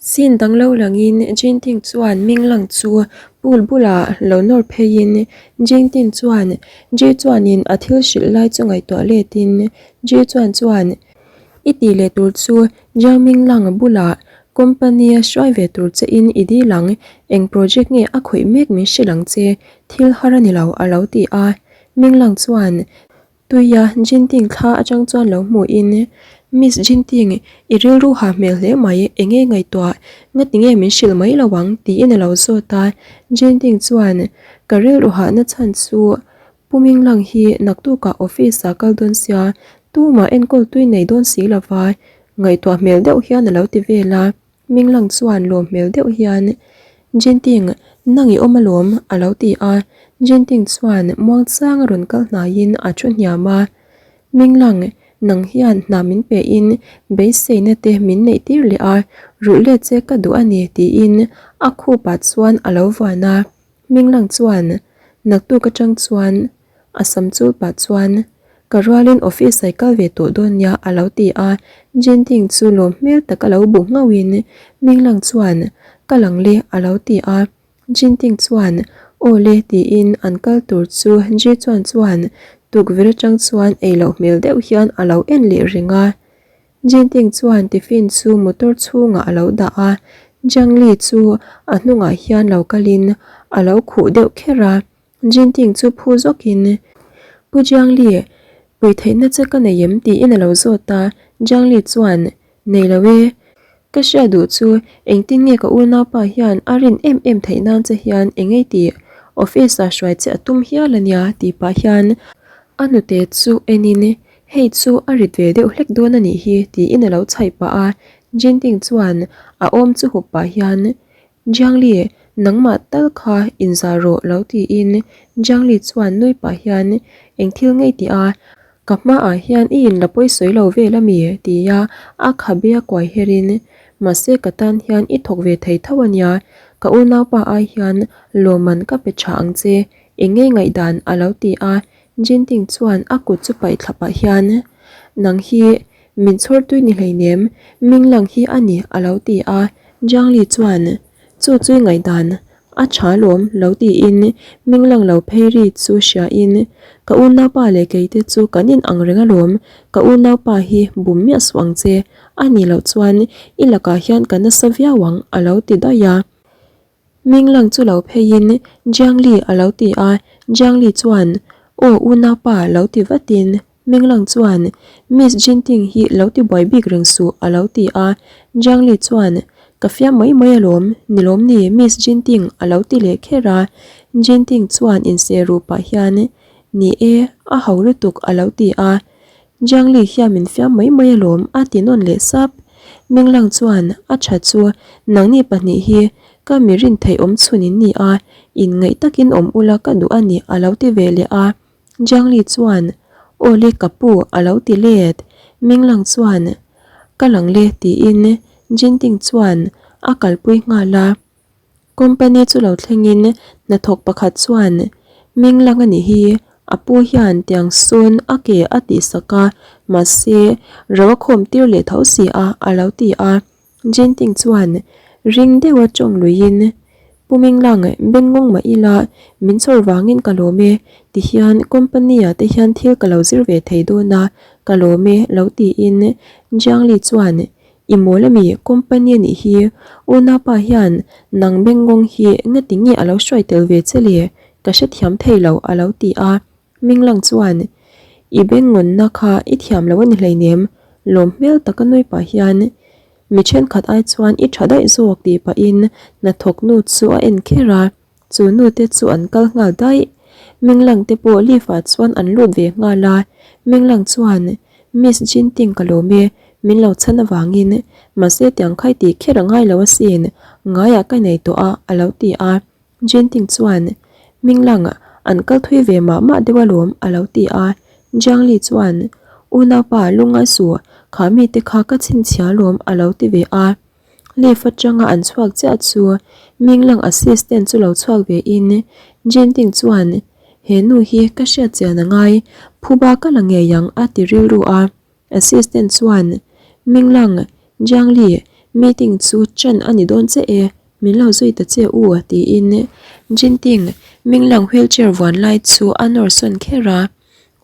Scene dang lo langin Jinting chuan Minglang chu pool bulah lo nawr pheiin Jinting chuan Ji chuanin a thil hrilh lai chu ngaihtuah letin Ji chuan chuan I tih leh tur chu Jiang Minglang bulah company a hruai ve tur che in i dil ang, eng project nge a khawih mek min hrilh ang che, thil har a ni lo a lo ti a. Minglang chuan Tuia Jinting thla atang chuan lo hmuhin, Miss Jinting, i rilru ha hmel hle mai, enge ngaihtuah, ngati nge min hrilh mai lo ang? tiin a lo zawt a. Jinting chuan, Ka rilru hahna chhan chu Pu Minglang hi naktukah office ah kal dawn sia, tumah enkawl tui nei dawn si lova, ngaihtuah hmel deuh hian a lo ti vel a. Minglang chuan lawm hmel deuh hian, Jinting, nang i awm alawm, a lo ti a. Jinting chuan muangchang a rawn kal hnaiin a thu hniam a. Minglang, nang hian hna min pein beiseina te min neih tir leh a, rulh let che ka duh a ni, tiin a khupah chuan a lo vuan a. Minglang chuan, Naktuk atang chuan a sam chul pah chuan, Ka rualin office ai kal ve tawh dawn nia a lo ti a, Jinting chu lawm hmel tak a lo bu nghauhin Minglang chuan, Ka lang le a lo ti a, Jinting chuan, Aw le tiin an kal tur chu Ji chuan chuan tukverh atang chuan ei loh hmel deuh hian a lo en leh reng a. Jinting chuan tiffin chu motor chhungah a lo dah a, Jiang Li chu a hnungah hian lo kalin a lo khuh deuh kher a. Jinting chu phu zawkin, Pu Jiang Li, pui theihna che ka nei em? tiin a lo zawt a, Jiang Li chuan, Nei lo e, ka hriat duh chu engtin nge ka unaupa hian a rin em em theih nan che hian eng ei tih office ah hruai che a tum hial a nia tih pah hian a hnute chu enin Hei chu a rit ve deuh hlek dawn a nih hi tiin a lo chhaih pah a, Jinting chuan a awm chu hup pah hian Jiangli, nangmah tal kha inzah rawh lo tiin Jiangli chuan nui pah hian eng thil ngei tih a, ka hmaah hian i inla pawi sawi lo vel a mi tia a khabe a kuai her in mahse ka tan hian i thawk ve thei tho a nia, ka unaupa ai hian lawmman ka pe tha ang che, eng ngei ngaihdan a lo ti a, Jinting chuan a kut chu paih thla pah hian, Nang hi min chhawr tui ni hleinem, Minglang hi a ni a lo ti a. Jiangli chuan, Chu chui ngaihdan a tha lawm lo tiin Minglang lo phei ri chu hriain, Ka unaupa leh keite chu kan in ang reng alawm, ka unaupa hi bum miah suh ang che, a nih loh chuan i lakah hian ka nasa viau ang a lo ti daih a. Minglang chu lo pheiin Jiangli a lo ti a, Jiangli chuan Aw unaupa lo ti vatin Minglang chuan Miss Jinting hi lo ti buai bik reng suh a lo ti a, Jiangli chuan Ka fiam mai mai alawm, ni lawm ni Miss Jinting a lo ti leh kher a, Jinting chuan inseh ruh pah hian Ni e, a ho lutuk a lo ti a, Jiangli hian min fiam mai mai alawm a ti nawn leh sap. Minglang chuan a tha chu nangni pahnih hi ka mi rin theih awm chhun in ni a, in ngaih takin awm ula ka duh a ni a lo ti ve leh a. Jiangli chuan Aw le ka pu a lo ti let. Minglang chuan Ka lang le tiin Jinting chuan a kalpui nghal a. Company chu lo thlengin hnathawk pakhat chuan Ming lang a nih hi, a pu hian tiang sawn a ke a tihsak a, mahse ro a khawm tir leh tho si a a lo ti a. Jinting chuan ring deuha tawng luiin Pu Ming lang beng ngawng mah ila min chhawr vangin ka lawm e tihian company ah te hian thil ka lo zir ve thei dawn a, ka lawm e lo tiin Jiangli chuan I mawl ami company a nih hi, unaupa hian nang bengngawng hi ngati nge a lo hruai tel ve che le, ka hrethiam thei lo a lo ti a. Minglang chuan I bengngawnna kha i thiam lo a ni hleinem, lawm hmel taka nui pah hian mi thenkhat ai chuan i tha daih zawk tih pahin hnathawk nu chu a en kher a. Chu nu te chu an kal nghal daih. Minglang te pawh lift ah chuan an lut ve nghal a. Minglang chuan, Miss Jinting ka lawm e, min lo chhan avangin, mahse tiang khai tih kher a ngai lo asin, ngaiah ka nei tawh a, a lo ti a. Jinting chuan, Minglang, an kal thui ve mah mah deuh alawm, a lo ti a. Jiangli chuan, Unaupa, lungngai suh, kha mite kha ka chhinchhia alawm, a lo ti ve a. Lift atanga an chhuak chiah chu Minglang assistant chu lo chhuak ve in Jinting chuan he nu hi ka hriat chian a ngai, phuba ka la ngei ang a ti rilru a. Assistant chuan Minglang, Jiangli, Meeting chu ṭan a ni dawn che e, min lo zui ta che u tiin Jinting Minglang wheelchair vuan lai chu a nawr sawn kher a.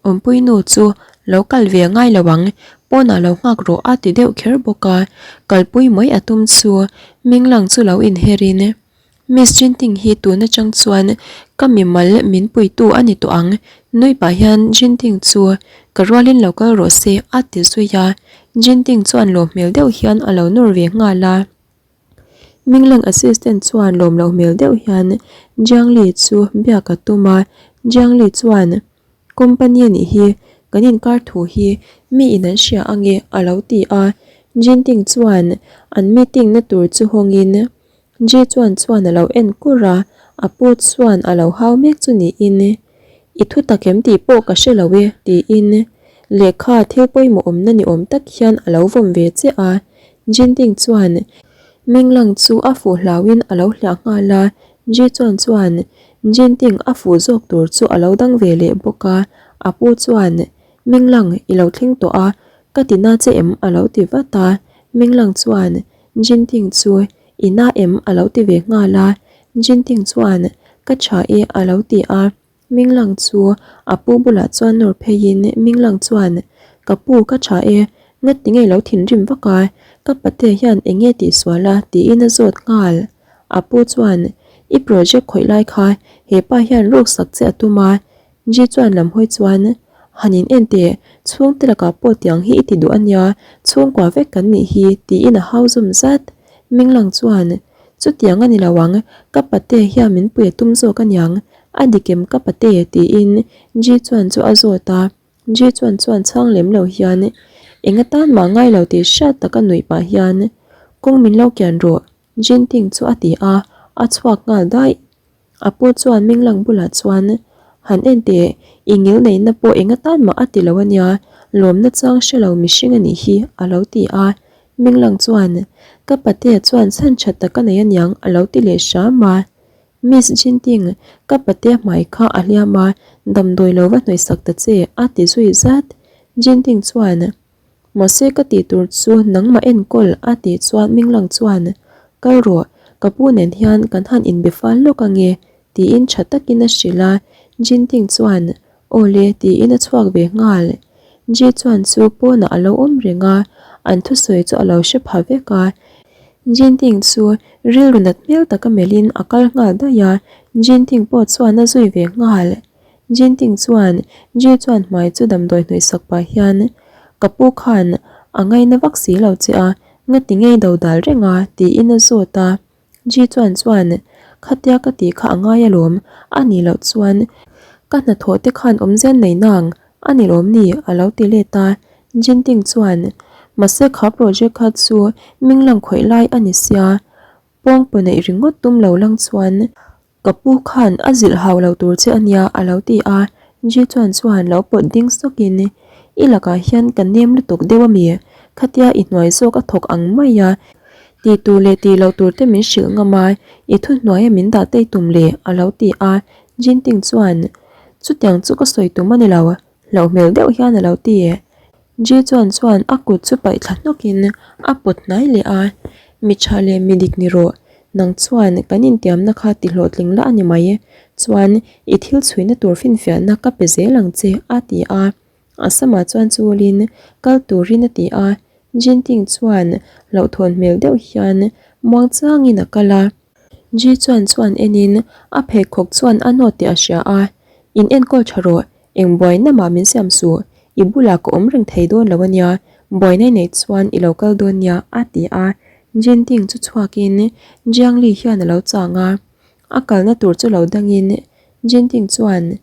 Awmpui nu chu lo kal ve ngai lo ang, pawnah lo nghak rawh a ti deuh kher bawk a, kalpui mai a tum chu Minglang chu lo inherin Miss Jinting hi tun atang chuan ka mimal min puitu a ni tawh ang, nui pah hian Jinting chu ka rualin lo kal rawh se a ti zui a, Jinting chuan lawm hmel deuh hian a lo nawr ve nghal a. Minglang assistant chuan lawm loh hmel deuh hian Jiang Li chu biak a tum a, Jiang Li chuan Company a nih hi, kan inkar thu hi mi in an hria ange a lo ti a, Jinting chuan an meeting na tur chu hawngin Ji chuan chuan a lo en kur a, a pu chuan a lo hau mek chu niin, I thu tak em tih pawh ka hre lo e, tiin lehkha thil pawimawh awmna ni awm tak hian a lo vawm ve che a. Jinting chuan Minglang chu a fuh hlauhin a lo hliah nghal a, Ji chuan chuan Jinting a fuh zawk tur chu a lo dang ve leh bawk a, a pu chuan Minglang i lo thleng tawh a, ka ti na che em a lo ti vat a, Minglang chuan Jinting chu i na em a lo ti ve nghal a, Jinting chuan ka tha e a lo ti a, Minglang chu a pu bulah chuan nawr pheiin Minglang chuan ka pu ka tha e, ngati ngei lo thinrim vak a, ka pate hian eng nge tih sual a tiin a zawt nghal. A pu chuan i project khawih lai kha hepa hian ruk sak che a tum a, Ji chuan lam hawi chuan, Han in en teh, chhungte lakah pawh tiang hi i ti duh a nia, chhungkua vek kan nih hi, tiin a hau zum zat. Minglang chuan, Chutiang a ni lo ang, ka pate hian min pui a tum zawk a niang, a dik em ka pate? tiin Ji chuan chu a zawt a. Ji chuan chuan chhang lem lo hian, Eng atan mah ngai lo tih hriat taka nuih pah hian, Kawng min lo kian rawh, Jinting chu a ti a, a chhuak nghal daih. A pu chuan Minglang bulah chuan, Han en teh, i ngil neihna pawh eng atan mah a ti lo a nia, lawmna chang hre lo mihring a nih hi, a lo ti a. Minglang chuan, Ka patea chuan chhan tha tak a nei aniang, a lo ti leh hram a. Miss Jinting, ka patea hmai kha a hliam a, damdawi lo va hnawihsak ta che, a ti zui zat. Jinting chuan, Mahse ka tih tur chu nangmah enkawl a tih chuan Minglang chuan, Kal rawh, ka pu nen hian kan han inbe fal lawk ange tiin tha takin a hrilh a, Jinting chuan, Aw le tiin a chhuak ve nghal. Ji chuan chu pawnah a lo awm reng a, an thusawi chu a lo hre pha vek a. Jinting chu rilru nat hmel taka melhin a kal nghal daih a, Jinting pawh chuan a zui ve nghal. Jinting chuan Ji chuan hmai chu damdawi hnawih sak pah hian, Ka pu khan a ngaina vak si lo che a, ngati ngei do dal reng a? tiin a zawt a. Ji chuan chuan, Khatia ka tih kha a ngai alawm, a nih loh chuan ka hnathawh te khan awmze an nei nang, a ni lawm ni? a lo ti let a. Jinting chuan, Mahse kha project kha chu minglang khawih lai a ni sia, pawngpaw neih ringawt tum lo lang chuan Ka pu khan a zilh hau lo tur che a nia a lo ti a, Ji chuan chuan lo pawt ding sawkin, I lakah hian ka nem lutuk deuh a mi? Khatia i hnuai zawk a thawk ang mai a, tih tur leh tih loh tur te min hrilh ngam a, i thuhnuaia min dah tei tum le a lo ti a, Jinting chuan, Chutiang chu ka sawi tum a ni lo, hlauh hmel deuh hian a lo ti. Ji chuan chuan a kut chu paih thla hnawkin a pawt hnai leh a, Mi tha leh mi dik ni rawh, nang chuan kan intiamna kha ti hlawhtling la a ni mai, chuan i thil chhuihna tur finfiahna ka pe zel ang che a ti a. A samah chuan chulin kal turin a ti a, Jinting chuan hlauhthawn hmel deuh hian muangchangin a kal a. Ji chuan chuan enin a pheikhawk chuan a nawt tih a hria a, In enkawl tha rawh, eng buaina mah min siam suh, i bulah ka awm reng thei dawn lo ania, buaina i neih chuan i lo kal dawn nia a ti a, Jinting chu chhuakin Jiang Li hian a lo chang a, a kalna tur chu lo dangin Jinting chuan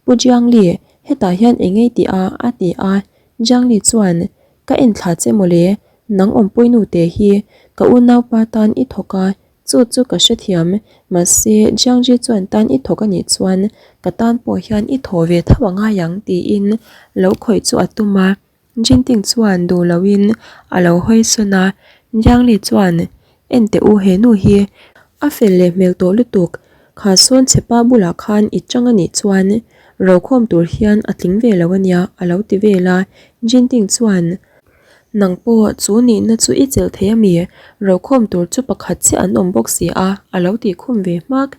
Pu Jiang Li, hetah hian eng ngei tih a? a ti a. Jiang Li chuan, Ka en thla che mawle, nang awmpui nu te hi ka unaupa tan i thawk a, chu chu ka hrethiam, mahse Jiang Ji chuan tan i thawk a nih chuan ka tan pawh hian i thaw ve tho a ngai ang tiin lo khawih chu a tum a. Jinting chuan duh loin a lo hawi sawn a, Jiangli chuan, En teh u he nu hi, a fel leh hmel tawh lutuk, kha sawn chhe pa bulah khan i chang a nih chuan rokhawm tur hian a tling ve lo a nia a lo ti vel a, Jinting chuan. Nang pawh chu nihna chu i chelh thei a mi? Rokhawm tur chu pakhat chiah an awm bawk si a, a lo tih khum ve hmak.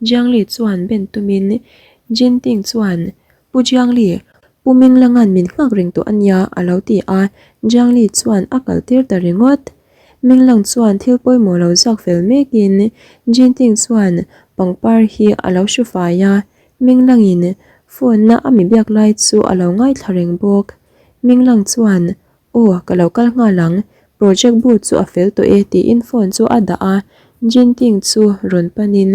Jiangli chuan ben tumin Jinting chuan, Pu Jiangli, Pu Minglanga'n min nghak reng tawh a nia, a lo ti a. Jiangli chuan a kal tir ta ringawt. Minglang chuan thil pawimawh lo ziak fel mekin Jinting chuan pangpar hi a lo hru fai a. Minglangin phone-a a mi biak lai chu a lo ngaithla reng bawk. Minglang chuan, Aw, ka lo kal nghal ang, project bu chu a fel tawh e tiin phone chu a dah a, Jinting chu rawn panin,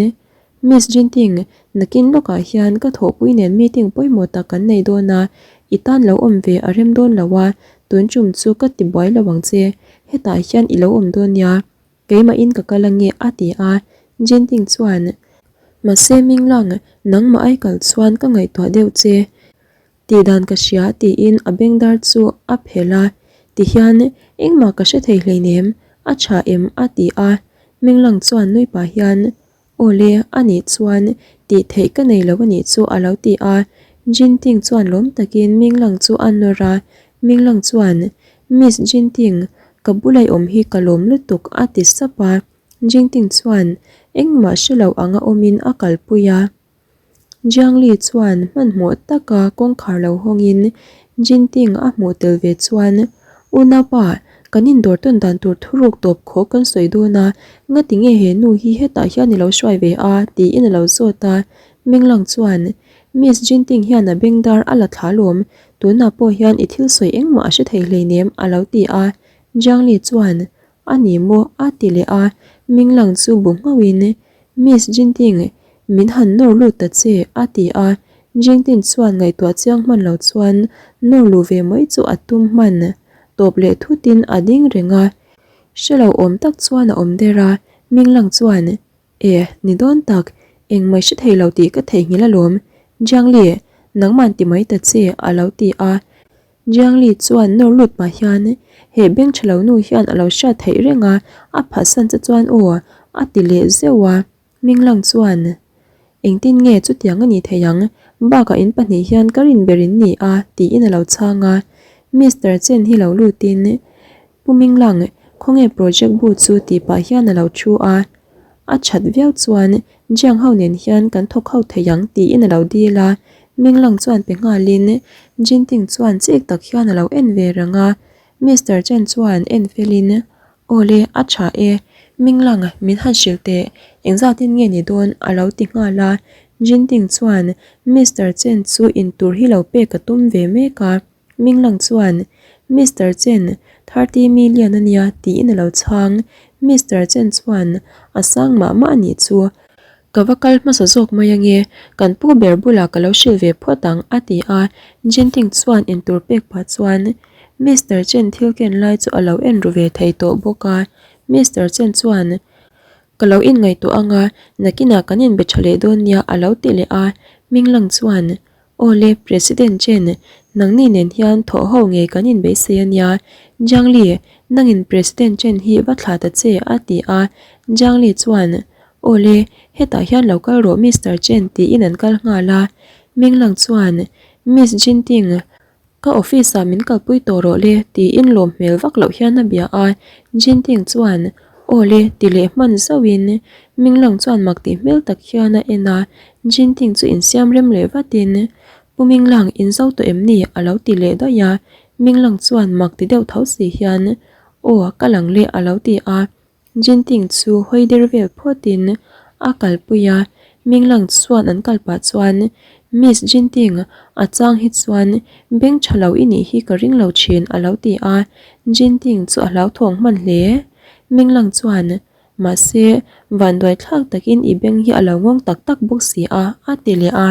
Miss Jinting, nakin lawkah hian ka thawhpui nen meeting pawimawh tak kan nei dawn a, i tan lo awm ve a rem dawn lo a, tun tum chu ka ti buai lo ang che, hetah hian i lo awm dawn nia. Keimahin ka kal ange a ti a, Jinting chuan, Mahse Minglang, nangmah ai kal chuan ka ngaihtuah deuh che. Tih dan ka hria tiin a bengdar chu a phelh a, tihian engmah ka hre thei hleinem, a tha em a ti a, Minglang chuan nui pah hian Awle a nih chuan tih theih ka nei lo a nih chu a lo ti a, Jinting chuan lawm takin Minglang chu a nawr a, Minglang chuan Miss Jinting ka bula i awm hi ka lawm lutuk a ti sap a, Jinting chuan engmah hre lo anga awmin a kalpui a. Jiangli chuan hmanhmawh taka kawngkhar lo hawngin Jinting a hmuh tel ve chuan, Unaupa, kan indawr tawn dan tur thuruk tawp khawk kan sawi dawn a, ngati nge he nu hi hetah hian i lo hruai ve a? tiin a lo zawt a. Minglang chuan, Miss Jinting hian a bengdar a la thla lawm, tunah pawh hian i thil sawi engmah a hre thei hleinem a lo ti a. Jiangli chuan, A ni maw? a ti leh a, Minglang chu bu nghauhin, Miss Jinting, min han nawr lut ta che, a ti a. Jinting chuan ngaihtuah chiang hman lo chuan nawr luh ve mai chu a tum hman. Tawp leh thutin a ding reng a. Hre lo awm tak chuan a awm der a, Minglang chuan, E, ni dawn tak, engmah hre thei lo tih ka theihnghilh alawm. Jiangli, nangman ti mai ta che, a lo ti a. Jiangli chuan nawr lut pah hian, He beng tha lo nu hian a lo hriat theih reng a, a phatsan che chuan aw, a ti leh zeuh a. Minglang chuan, Engtin nge chutiang a nih theih ang? Bakah in pahnih hian ka rin ber in ni a, tiin a lo chhang a. Mister Chen hi lo lutin, Pu Minglang, khawnge project bu chu tih pah hian a lo thu a. A that viau chuan Jiang ho nen hian kan thawk ho thei ang tiin a lo dil a. Minglang chuan pe nghalin Jinting chuan chik tak hian a lo en ve reng a. Mister Chen chuan en felin, Awle, a tha e. Minglang, min han hrilh teh, engzatin nge ni dawn a lo ti nghal a. Jinting chuan Mister Chen chu intur hi lo pek a tum ve mek a. Minglang chuan, Mister Chen, 30 million a nia, tiin a lo chhang. Mister Chen chuan, A sang mah mah a nih chu. Ka va kal hmasa zawk mai ange, kan pu ber bulah ka lo hrilh ve phawt ang, a ti a. Jinting chuan intur pek pah chuan Mister Chen thil ken lai chu a lo en ru ve thei tawh bawk a. Mister Chen chuan, Ka lo inngaihtuah anga, nakinah kan inbe tha leh dawn nia, a lo ti leh a. Minglang chuan, Aw le, President Chen, nangni nen hian thawh ho ngei kan inbeisei a nia. Jiang Li, nangin President Chen hi va thlah ta che, a ti a. Jiang Li chuan, Aw le, hetah hian lo kal rawh Mister Chen tiin an kal nghal a. Ming Lang chuan, Miss Jinting, Ka office ah min kalpui tawh rawh le tiin lawm hmel vak loh hian a bia a, Jinting chuan aw le ti leh hman zauhin Minglang chuan mak tih hmel tak hian a en a, Jinting chu insiam rem leh vatin Pu Minglang in zo tawh em ni a lo ti leh daih a, Minglang chuan mak ti deuh tho si hian aw ka lang le a lo ti a. Jinting chu hawi der vel phawtin a kalpui a, Minglang chuan an kal pah chuan, Miss Jinting, a chang hi chuan beng tha lo i nih hi ka ring lo thin a lo ti a, Jinting chu a hlauthawng hman hle. Minglang chuan, Mahse, vanduai thlak takin i beng hi a lo ngawng tak tak bawk si a, a ti leh a,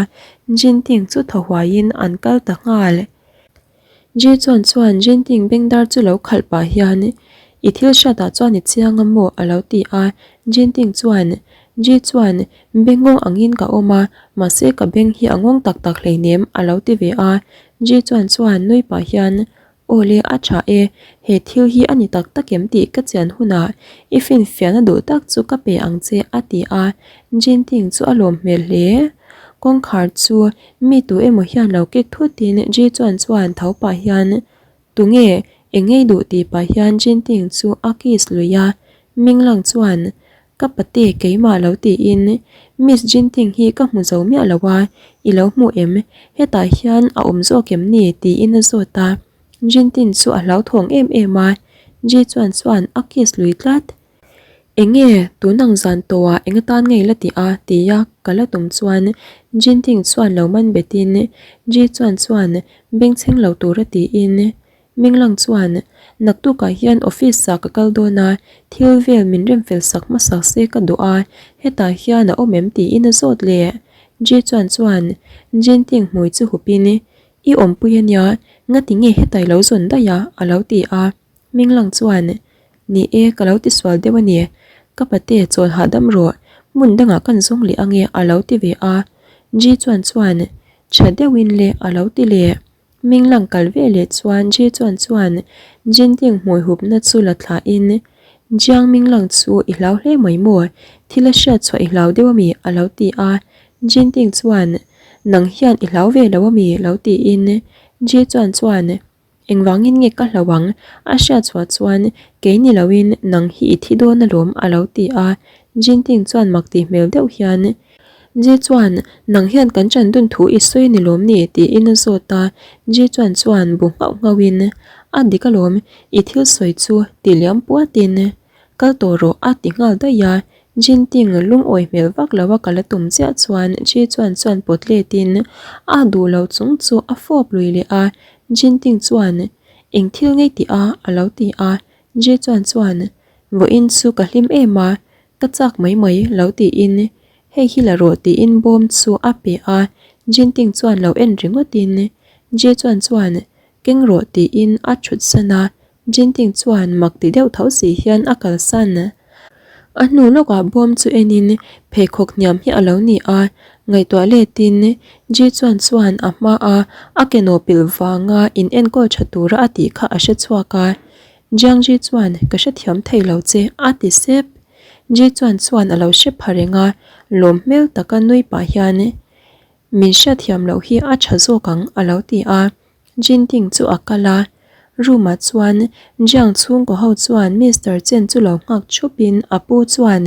Jinting chu thaw huaiin an kal ta nghal. Ji chuan chuan Jinting bengdar chu lo khalh pah hian, I thil hriatah chuan i chiang a maw? a lo ti a. Jinting chuan, Ji chuan, Beng ngawng angin ka awm a, mahse ka beng hi a ngawng tak tak hleinem, a lo ti ve a. Ji chuan chuan nui pah hian, Aw le, a tha e, he thil hi a ni tak tak em tih ka chian hunah i finfiahna duh tak chu ka pe ang che, a ti a. Jinting chu a lawm hmel hle. Kawngkhar chu Mi tu emaw hian lo kek thutin Ji chuan chuan tho pah hian, Tunge? Eng ngei duh tih pah hian Jinting chu a kiss lui a, Minglang chuan Ka pate keimah lo tiin Miss Jinting hi ka hmu zo miah lo a, i lo hmu em? Hetah hian a awm zawk em ni? tiin a zawt a. Jintin chu a hlauthawng em em a, Ji chuan chuan a kiss lui tlat. Enge tun ang zan tawhah eng atan ngei la ti a? tia ka la tum chuan Jinting chuan lo man betin Ji chuan chuan bengchheng lo tura tiin Minglang chuan naktukah hian office ah ka kal dawn a, thil vel min remfel sak hmasak se ka duh a, hetah hian a awm em tiin a zawt leh. Ji chuan chuan Jinting hmui chu hupin I awmpui ania, ngati nge hetai lo zawn daih a? a lo ti a. Minglang chuan, Ni e, ka lo ti sual deuh a ni. Ka pate chawl hahdam rawh, hmun dangah kan zawng leh ange a lo ti ve a. Ji chuan chuan, Tha deuhin le a lo ti leh. Minglang kal ve leh chuan Ji chuan chuan Jinting hmui hupna chu la thlahin, Jiang Minglang chu i hlau hle mai maw? Thil a hriat chhuah i hlau deuh ami? a lo ti a. Jinting chuan, Nang hian i hlau ve lo ami? lo tiin Ji chuan chuan, Engvangin nge ka hlau ang? A hriat chhuah chuan, Kei ni loin nang hi i thi dawn alawm a lo ti a. Jinting chuan mak tih hmel deuh hian, Ji chuan, Nang hian kan ṭan dun thu i sawi a ni lawm ni? tiin a zawt a. Ji chuan chuan bu nghauh nghauhin, A dik alawm, i thil sawi chu ti liam puatin kal tawh rawh a ti nghal daih a. Jinting lungawi hmel vak lo a kal a tum chiah chuan Ji chuan chuan pawt letin a duh lo chung chu a fawp lui leh a. Jinting chuan, Eng thil ngei tih a? a lo ti a. Ji chuan chuan, Vawiin chu ka hlim em a, ka chak mai mai lo tiin hei hi la rawh tiin bawm chu a pe a. Jinting chuan lo en ringawtin Ji chuan chuan, Keng rawh tiin a thut san a. Jinting chuan mak ti deuh tho si hian a kalsan. A hnu lawkah bawm chu enin pheikhawk hniam hi a lo ni a, ngaihtuah letin Ji chuan chuan a hma a a ke nawh pilh vanga in enkawl tha tura a tih kha a hre chhuak a. Jiang Ji chuan ka hrethiam thei lo che a ti sep. Ji chuan chuan a lo hre pha reng a, lawm hmel taka nui pah hian min hriatthiam loh hi a tha zawk ang a lo ti a. Jinting chu a kal a, room ah chuan Jiang chhungkaw ho chuan Mister Chen chu lo nghak thup in a pu chuan,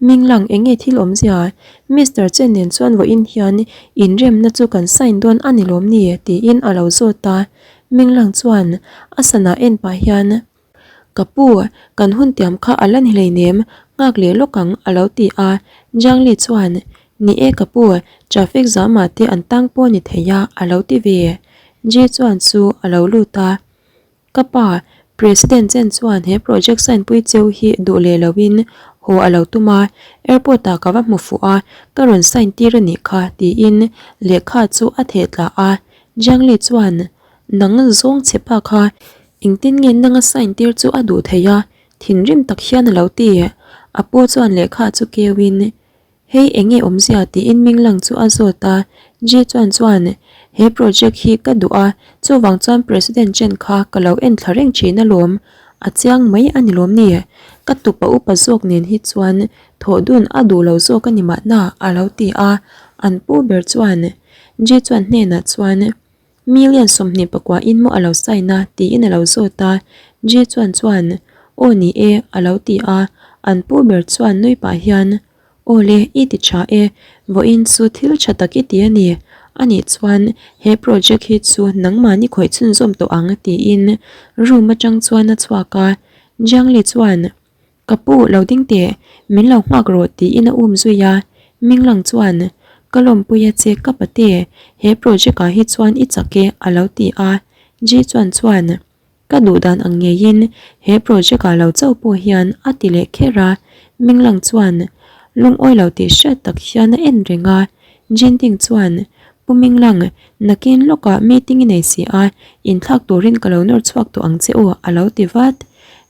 Minglang eng nge thil awmzia? Mister Chen nen chuan vawiin hian inremna chu kan sign dawn a ni lawm ni? tiin a lo zawt a, Minglang chuan a sana en pah hian, Ka pu, kan hun tiam kha a la ni hleinem, nghak leh lawk ang a lo ti a. Jiang Li chuan, Ni e ka pu, traffic zam ah te an tang pawh ni thei a a lo ti ve. Ji chuan chu a lo lut a. Ka pa, President Chen chuan he project sign pui cheu hi duh leh lo in haw a lo tum a, airport ah ka va hmu fuh a, ka rawn sign tir a nih kha tiin lehkha chu a theh tla a. Jiang Li chuan, Nang zawng che pa kha Engtin nge nanga sign tir chu a duh thei a, thinrim tak hian a lo ti. A pu chuan lehkha chu keuin, Hei enge awmzia tiin Minglang chu a zawt a. Ji chuan chuan, He project hi ka duh a, chuvang chuan President Chen kha ka lo en thla reng thin alawm. A chiang mai a ni lawm ni? Ka tupa upa zawk nen hi chuan thawh dun a duh lo zawk a ni mahna a lo ti a. An pu ber chuan Ji chuan hnenah chuan, Million 24 in maw a lo sign a? tiin a lo zawt a, Ji chuan chuan, Aw ni e, a lo ti a, an pu ber chuan nui pah hian, Aw le, i ti tha e, vawiin chu thil tha tak i ti a ni, anih chuan he project hi chu nangmahni khawih chhunzawm tawh ang tiin room atang chuan a chhuak a, Jiang Li chuan, Ka pu, lo ding teh, min lo nghak rawh tiin a um zui a, Minglang chuan, Ka lawmpui a che ka pate, he project ah hi chuan i chak e a lo ti a, Ji chuan chuan, Ka duh dan ang ngeiin he project ah lo chauh pawh hian a ti leh kher a, Minglang chuan lungawi lo tih hriat tak hian a en reng a, Jinting chuan, Pu Minglang, nakin lawkah meeting i nei si a, inthlak turin ka lo nawr chhuak tawh ang che aw a lo ti vat.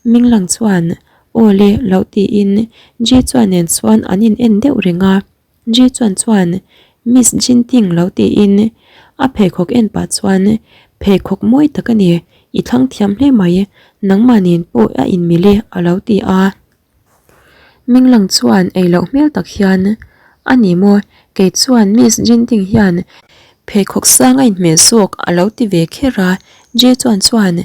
Minglang chuan, Aw le, loh tiin Ji chuan nen chuan an in en deuh reng a. Ji chuan chuan, Miss Jinting lo tiin a pheikhawk en pah chuan, Pheikhawk mawi tak a ni, i thlang thiam hle mai, nangmah nen pawh a inmil e a lo ti a. Minglang chuan ei loh hmel tak hian, A ni maw, kei chuan Miss Jinting hian pheikhawk sang a inhmeh zawk a lo ti ve kher a, Ji chuan chuan.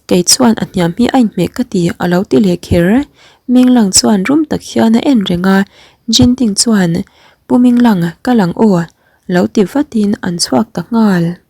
Kei chuan a hniam hi a inhmeh ka ti a lo ti leh kher. Minglang chuan rum tak hian a en reng a, Jinting chuan, Pu Minglang, ka lang aw, lo ti vatin an chhuak ta nghal.